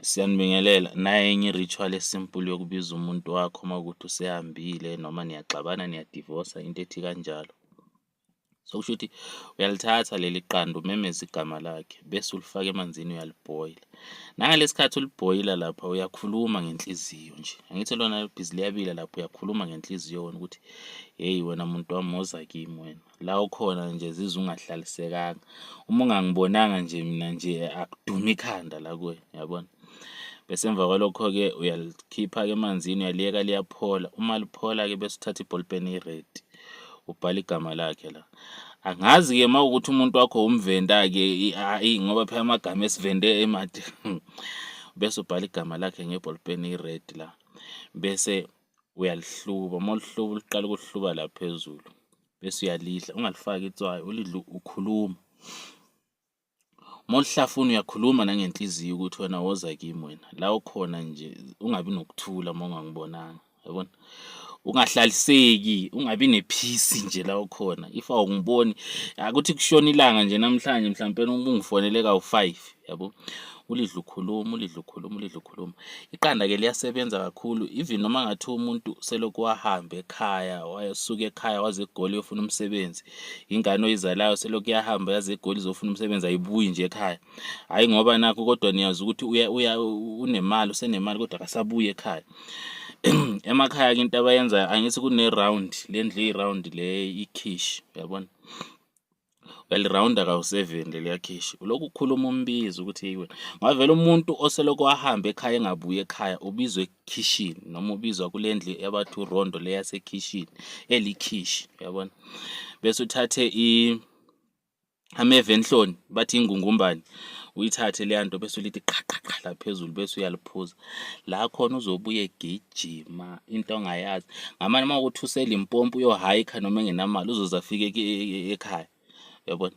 Siyanibingelela. Nayi enye i-ritual e-simple yokubiza umuntu wakho uma kuwukuthi usehambile noma niyaxabana niyadivosa into ethi kanjalo. So kusho ukuthi uyalithatha leli qanda umemeze igama lakhe bese ulifaka emanzini uyalibhoyila. Nangalesi khathi ulibhoyila lapha uyakhuluma ngenhliziyo nje. Angithi lona libhizi liyabila lapho uyakhuluma ngenhliziyo wena ukuthi hheyi wena muntu wami woza kimi wena. La ukhona nje zizwe ungahlalisekanga. Uma ungangibonanga nje mina nje akudumi ikhanda la kuwena yabona. Bese emva kwalokho-ke uyalikhipha-ke emanzini uyaliyeka liyaphola. Uma liphola-ke bese uthatha ibholipeni i-red ubhale igama lakhe la. Angazi-ke uma ukuthi umuntu wakho umvenda-ke ngoba phela amagama esivende emade. Bese ubhala igama lakhe ngebholipeni i-red la. Bese uyalihluba, uma ulihluba uliqala ukuhluba la phezulu. Bese uyalidla, ungalifaki itswayi, ulidle ukhuluma. Uma ulihlafuna uyakhuluma nangenhliziyo ukuthi wena woza kimi wena la ukhona nje ungabi nokuthula uma ungangibonanga yabona ungahlaliseki ungabi nephisi nje la ukhona if awungiboni akuthi kushona ilanga nje namhlanje mhlawumpe ungifonele kawu-five yabo ulidla ukhuluma ulidla ukhuluma ulidla ukhuluma iqanda-ke liyasebenza kakhulu even noma ngathiwa umuntu selokhu wahamba ekhaya wasuka ekhaya waze egoli uyofuna umsebenzi ingane oyizalayo selokhu yahamba yaze egoli izofuna umsebenzi ayibuyi nje ekhaya hhayi ngoba nakho kodwa niyazi ukuthi uya, uya unemali usenemali kodwa akasabuyi ekhaya emakhaya-ke into abayenzayo angithi kune-round le ndlu eyi-round le ikhishi uyabona uyalirawunda kawu-seven leliya khishi ulokhu ukhuluma umbizo ukuthi hey wena ngoba vele umuntu oselokhu wahamba ekhaya engabuyi ekhaya ubizwa ekhishini noma ubizwa kule ndlu yabathi urondo le yasekhishini elikhishi uyabona bese uthathe i ameva enhloni bathi ingungumbane uyithathe leya nto bese ulithi qha qha qha la phezulu bese uyaliphuza la khona uzobuye egijima into ongayazi ngamane uma ukuthi useLimpopo uyohayikha noma engenamali uzoze afike ekhaya uyabona.